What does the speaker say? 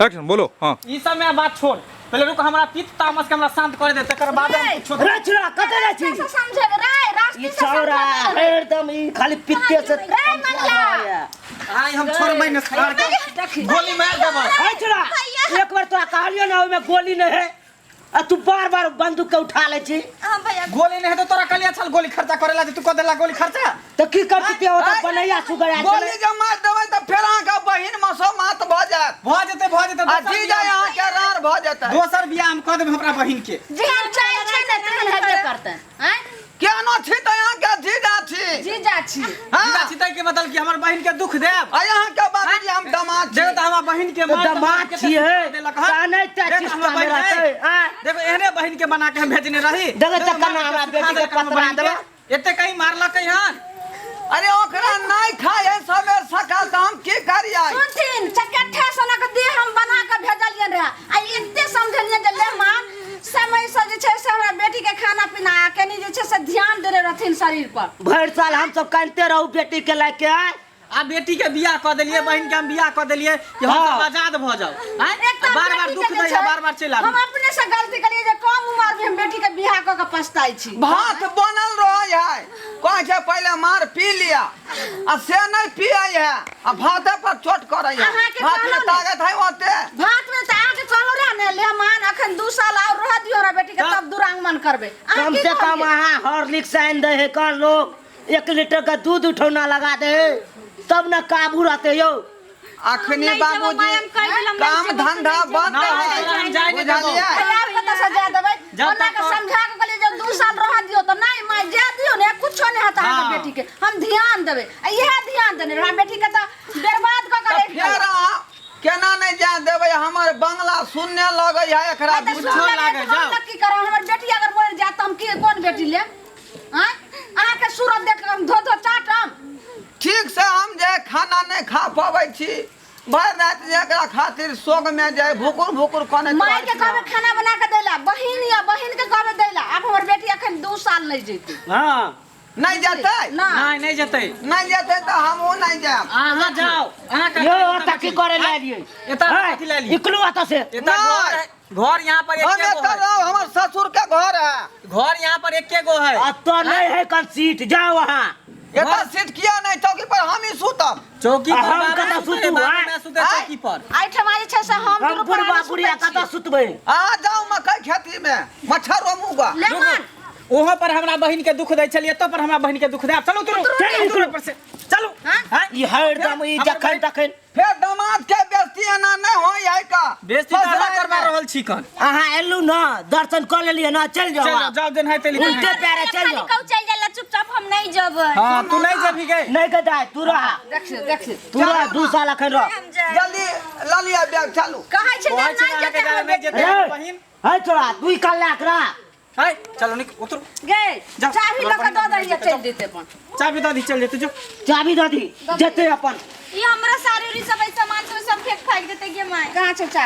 Action बोलो। हाँ ई सब में बात छोड़, पहले रुक, हमरा पित्त तामस के हमरा शांत करे दे, तकर बाद हम कुछो। रे छोरा, कतऽ जाइ छी? से समझेबै रे, ई रास्ते से छौड़ा समझेबै। एकदम ई खाली पित्ते से रे मनिया। आइ हम छोड़बै ने सार के, गोली मार देबै। है छोरा, एक बार तोरा कहलियो ना ओहिमे गोली नहीं है, आ तू बार बार बंदूक के उठा ले छी। हाँ भैया। गोली नहीं है तो तोरा कहलिया छल गोली खर्चा करेला, जे तू कह देला गोली खर्चा। तो की करती ते ओता बनैया सुगर आयल गोली छलै। जे मार देबै तऽ फेर अहाँके बहिन मसो मात भऽ जायत। भऽ जेतै, भऽ जेतै। आ दोसर जी जाय बियाह, अहाँके रार भऽ जेतै। दोसर बियाह हम कऽ देबै हमरा बहिन के। जेहन चाल छै ने तेहन हेबे करतै। आँय? केहनो छी तऽ अहाँके जीजा छी। जीजा छी। हाँ। जीजा छी तै के मतलब कि हमर बहिन के दुख देब? आ अहाँके बाबूजी हम दामाद छी। देखो तऽ हमरा बहिन के तऽ मार दामाद के छियै। देलक हन। तऽ नहि तऽ देख चिस्ता हमरा मे बहिन रहतै, के। आँय? देखो एहने बहिन के बना के हम भेजने रही। देखो तऽ देखो केना मार के हमरा सुखा बेटी के देलक हमर पतरा बहिन के। देलक। एते कहीं मारलकै हन। अरे ओकरा नहीं खाए है सबेर सकाल तऽ हम की करियै? सुनथिन, चकट्ठा सनक देह हम बना के भेजलियन रहे, आ एते समझलियन जे ले माँ, समय से जे छै से हमरा बेटी के खाना पीना आ कनी जे छै से ध्यान देने रहथिन शरीर पर। भरि साल हम सब कानिते रहू बेटी के लए के आय। आ बेटी के बियाह कऽ देलियै, बहिन के हम बियाह कऽ देलियै कि हम हाँ। सब आजाद भऽ जाउ। आँय? एक तऽ बार बार बेटी दुख के जे दैया, छै, बार बार चलि आबी। हम अपने से गलती करियै जे कम उम्र में हम बेटी के बियाह कऽ के पछताइ छी। भात बनल रहै है, कहै छै पहिले मार पी लिया, आ से नहि पियै है, आ भाते पर चोट करै है। अहाँके भात में कहलहुँ ने। ताकत है ओते। भात में तऽ अहाँके कहलहुँ रहे ने, ले मान अखन 2 साल और रह दियौ हमरा बेटी के, तब दुरांगमन करबै। अहाँ कम की से कम कहलियै? अहाँ हॉर्लिक्स आनि दै है, कन लोग 1 लीटर का दूध उठौना लगा दे है, तब न काबू रहते यौ। अखनी हम नहि जेबै, बाबूजी माय, हम कहि देलहुँ, नहि काम जेबै, धंधा नहि जेबै। बंद नहि, है, हम जाय नहि देबौ। बुझलियै? आब कतऽ से जाय देबै? जब ओना तक के समझा के कहलियै जे 2 साल रह दियौ, तऽ नहि माय जाय दियौ ने, कुछो नहि हेतै अहाँके हाँ। बेटी के, हम ध्यान देबै। आ इएह ध्यान देने रहै, बेटी के तऽ बर्बाद कऽ के तऽ राखि फेर देलक। अहाँ केना नहि जाय देबै? हमर बंगला सुनने लगै है एकरा। तऽ बुझू। सुनने लागै, तऽ हम जाउ। तऽ की करब? हमर बेटी अगर मरि जायत तऽ हम की कोन बेटी लेब? आँय? अहाँके सूरत देख कऽ हम धो धो चाटम। ठीक से हम जे खाना नहि खा पबै छी, भरि राति जे एकरा खातिर शोक में जे भुकुर भुकुर कनैत माय रहै के छी। कहबै खाना बना के दैला, बहिन या बहिन के कहबै दैला। आब हमर बेटी अखन 2 साल नहि जेतै। हाँ। नहि जेतै? ना। नहि, नहि जेतै। नहि जेतै तऽ हमहूँ नहि जायब। अहाँ जाउ, अहाँ यौ, ओतऽ की करे लए एलियै? एतऽ हैं? कथी लए एलियै? निकलू ओतऽ से। एतऽ घर है, घर यहाँ पर हम एके गो एतऽ है। रहब, हमर ससुर के घर है। घर यहाँ पर एके गो है। एतऽ नहि है कन सीट, जाउ अहाँ। एतऽ सीट किया नहि? चौकी पर हम ही सुतब। चौकी पर हम बाबा कतऽ सुतै, सुतू, बाबा आँय? मैं सुतै आँय? चौकी पर। एहिठमा जे छै से हम हम दुनू बुढ़बा प्राणी बुढ़िया सुतै कतऽ छियै। सुतबै? अहाँ जाउ मकई खेती में, मच्छर रोमूगा। ले मान। ओहो पर हमरा बहिन के दुख दै छलियै, एतो पर हमरा बहिन के दुख दे। चलू तुरु, चलू, चलू पर से चलू। हाँ? हाँ? ई हरदम ई हमर जखन बहिन- तखन। फेर दामाद के बेइज्जती एना नहि होय है का? बेइज्जती तऽ अहाँ ससुराल करबा में। रहल छी कन। अहाँ एलू न, दर्शन कऽ लेलियै न, चलि जाउ चल आब। जाओ, जेन है तेली। उल्टे पैरे चलि खाली जाउ। कहू चलि जाला चुपचाप, हम नहीं जेबै। हां, तू नहीं जेबही गे। नहि गे दाइ, तू रह। देख देख। तू रह, 2 साल अखन रह। हम जायब। जल्दी लऽ लिअ बैग, चलू। कहै छै जे कहै छै नहि अहाँके जेतै जाय हमर नहि बेटी। जेतै ए, हमर बहिन। है छोड़ा, तू ही कल्ला एकरा। है, चलो निक उतरू। गे, जाओ। चाभी लऽ कऽ दऽ दहियै, चलि जेतै अपन। चाबी दऽ दी, चल जेतै जो। चाबी दऽ दी, जेतै अपन। ई हमरा साड़ी उड़ी सब सामान सब फेंक फाक देतै गे माय। कहाँ छै चाभी?